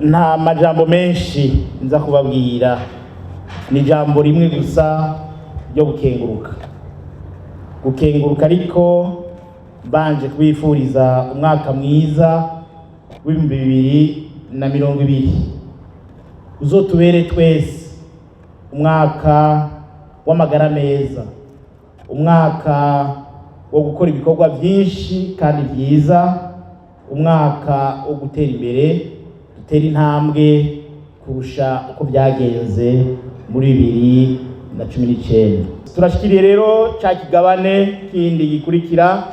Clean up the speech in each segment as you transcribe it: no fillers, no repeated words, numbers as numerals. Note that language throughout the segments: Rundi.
Nta majambo menshi nza kubabwira, ni ijambo rimwe gusa ryo gukenguruka. Gukenguruka ariko mbanje kubifuriza umwaka mwiza w'2020, uzotubere twese umwaka w'amagara meza, umwaka wo gukora ibikorwa byinshi kandi byiza, umwaka wo gutera imbere, dutera intambwe kurusha uko byagenze muri 2019. Turashikiriye rero ca kigabane kindi gikurikira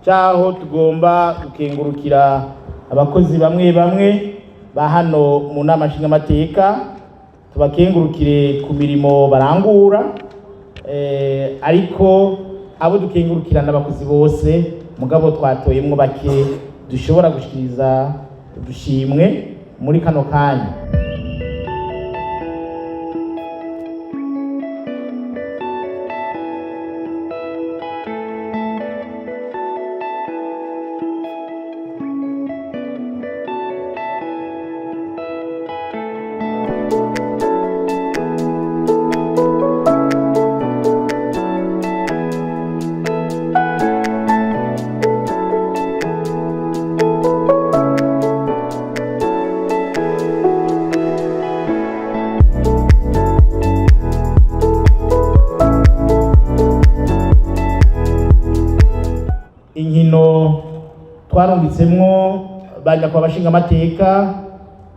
caho tugomba gukengurukira abakozi bamwe bamwe ba hano mu nama nshingamateka, tubakengurukire ku mirimo barangura, ariko abo dukengurukira n'abakozi bose, mugabo twatoyemwo bake dushobora gushikiriza udushimwe muri kano kanya. Inkino twarungitsemwo ba nyakubahwa abashingamateka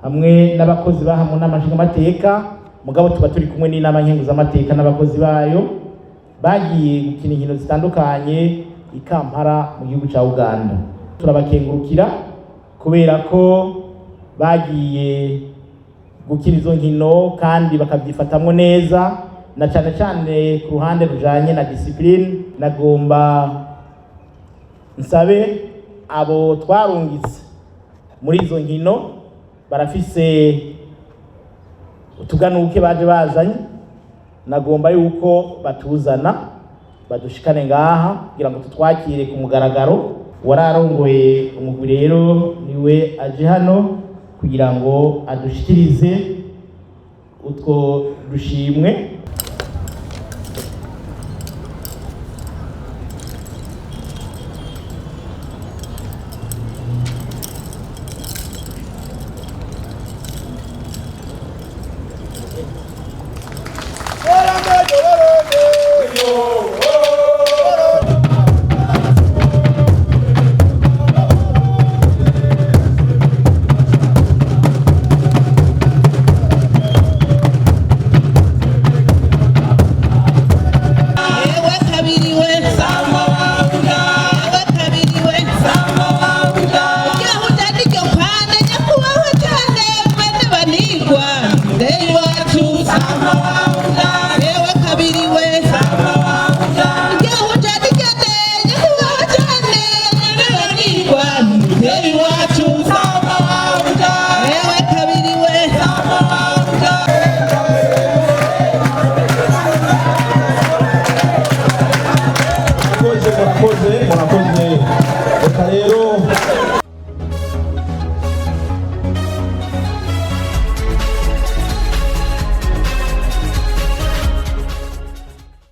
hamwe n'abakozi baha mu nama nshingamateka, mugabo tuba turi kumwe n'inama nkenguzamateka n'abakozi bayo, bagiye gukina inkino zitandukanye i Kampala mu gihugu ca Uganda. Turabakengurukira kubera ko bagiye gukina izo nkino kandi bakavyifatamwo neza, na cane cane ku ruhande rujanye na discipline. Nagomba nsabe abo twarungitse muri izo nkino, barafise utuganuke baje bazanye, nagomba yuko batuzana badushikane ngaha kugira ngo tutwakire ku mugaragaro. Wararongoye umugwi rero niwe aje hano kugira ngo adushikirize utwo dushimwe.